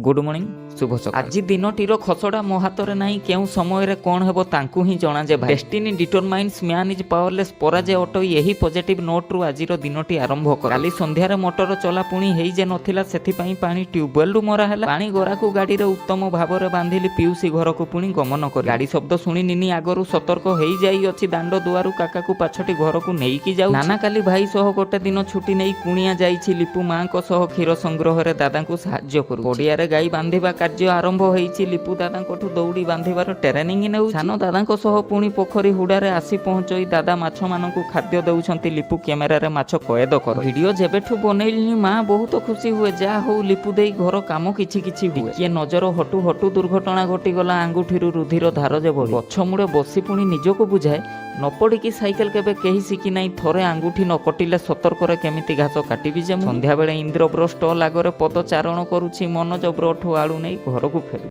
Good morning, ଶୁଭ ସକାଳ। ଆଜି ଦିନଟିର ଖସଡ଼ା ମୋ ହାତରେ ନାହିଁ। କେଉଁ ସମୟରେ କ'ଣ ହେବ, ତାଙ୍କୁ ହିଁ ଜଣା ଯେ ଭାଇ। Destiny determines, man is powerless, ପରାଜୟ ଅଟଇ। ଏହି ପଜିଟିଭ ନୋଟରୁ ଆଜିର ଦିନଟି ଆରମ୍ଭ କର। କାଲି ସନ୍ଧ୍ୟାରେ ମୋଟର ଚଲା ପୁଣି ହେଇ ଯେ ନଥିଲା, ସେଥିପାଇଁ ପାଣି ଟ୍ୟୁବୱେଲରୁ ମରା ହେଲା। ପାଣି ଗରାକୁ ଗାଡ଼ିରେ ଉତ୍ତମ ଭାବରେ ବାନ୍ଧିଲି। ପିଉସୀ ଘରକୁ ପୁଣି ଗମନ କରି ଗାଡ଼ି ଶବ୍ଦ ଶୁଣି ନିନି ଆଗରୁ ସତର୍କ ହେଇଯାଇଅଛି। ଦାଣ୍ଡ ଦୁଆରୁ କାକାକୁ ପାଛଟି ଘରକୁ ନେଇକି ଯାଉ। ନାନା କାଲି ଭାଇ ସହ ଗୋଟେ ଦିନ ଛୁଟି ନେଇ କୁଣିଆ ଯାଇଛି। ଲିପୁ ମାଙ୍କ ସହ କ୍ଷୀର ସଂଗ୍ରହରେ ଦାଦାଙ୍କୁ ସାହାଯ୍ୟ କରୁ। ପଡ଼ିଆରେ ଗାଈ ବାନ୍ଧିବା କାର୍ଯ୍ୟ ଆରମ୍ଭ ହେଇଛି। ଲିପୁ ଦାଦାଙ୍କଠୁ ଦଉଡ଼ି ବାନ୍ଧିବାର ଟ୍ରେନିଂ ନେଉଛି। ସାନ ଦାଦାଙ୍କ ସହ ପୁଣି ପୋଖରୀ ହୁଡ଼ାରେ ଆସି ପହଞ୍ଚଇ ଦାଦା ମାଛମାନଙ୍କୁ ଖାଦ୍ୟ ଦେଉଛନ୍ତି। ଲିପୁ କ୍ୟାମେରାରେ ମାଛ କଏଦ କର। ଭିଡ଼ିଓ ଯେବେଠୁ ବନେଇଲିଣି, ମା ବହୁତ ଖୁସି ହୁଏ। ଯାହା ହଉ, ଲିପୁ ଦେଇ ଘର କାମ କିଛି କିଛି ହୁଏ। କିଏ ନଜର ହଟୁ ହଟୁ ଦୁର୍ଘଟଣା ଘଟିଗଲା। ଆଙ୍ଗୁଠିରୁ ରୁଧିର ଧାର ଯେ ବହି। ଗଛ ମୂଳେ ବସି ପୁଣି ନିଜକୁ ବୁଝାଏ, ନ ପଡ଼ିକି ସାଇକେଲ କେବେ କେହି ଶିଖି ନାହିଁ। ଥରେ ଆଙ୍ଗୁଠି ନ କଟିଲେ ସତର୍କରେ କେମିତି ଘାସ କାଟିବି ଯେ ମୁଁ? ସନ୍ଧ୍ୟାବେଳେ ଇନ୍ଦ୍ର ବ୍ରୋ ଷ୍ଟଲ୍ ଆଗରେ ପଦଚାରଣ କରୁଛି। ମନୋଜ ବ୍ରୋଠୁ ଆଳୁ ନେଇ ଘରକୁ ଫେରୁ